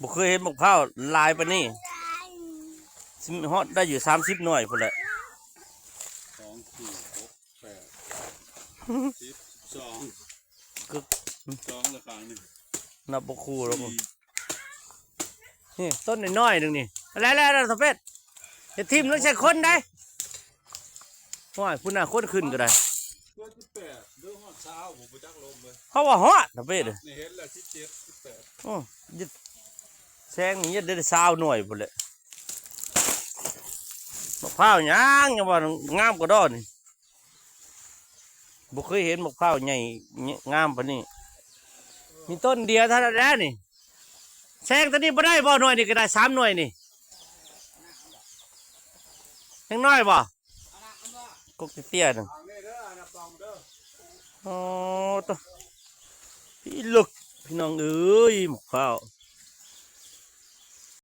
ບໍ່ເຄີຍເຫັນໝາກພ້າວຫຼາຍປານນີ້ ຊິຮອດໄດ້ຢູ່ສາມສິບໜ່ວຍພຸ້ນແຫຼະ ສອງ ສີ່ ຫົກ ແປດ ສິບ ສອງ ຄື ສອງລະຂ້າງໜຶ່ງ ນັບບໍ່ຄູ່ແລ້ວ ສີ່ ນີ້ຕົ້ນນ້ອຍໆໜຶ່ງນີ້ ແລ້ວໆ ສະເປັດ ຢ່າຖິ້ມລົງໃສ່ຄົນໄດ໋ ໂອ້ຍ ພຸ້ນນະ ຄົນຂຶ້ນກໍໄດ້ ເກີນສິບແປດ ເດີຮອດຊາວ ບໍ່ຈັກລົມເລີຍ ເຮົາວ່າຮອດນະເປ້ເດີ ນີ້ເຫັນແລ້ວ ສິບເຈັດ ສິບແປດ ໂອ້ ແຊງນີ້ຍັງໄດ້ຊາວໜ່ວຍພຸ້ນແຫຼະ ໝາກພ້າວຫຍັງ ຍັງວ່າງາມກວ່າດອກນີ້ ບໍ່ເຄີຍເຫັນໝາກພ້າວໃຫຍ່ງາມປານນີ້ ມີຕົ້ນດຽວເທົ່ານັ້ນແຫຼະນີ້ ແຊງຕົວນີ້ບໍ່ໄດ້ບໍ່ ໜ່ວຍນີ້ກໍໄດ້ ສາມໜ່ວຍນີ້ ຍັງນ້ອຍບໍ່ ກົກເຕ້ຍໆໜຶ່ງ ໂອ້ ໂຕ ອີ່ລຶກ ພີ່ນ້ອງເອີຍ ໝາກພ້າວ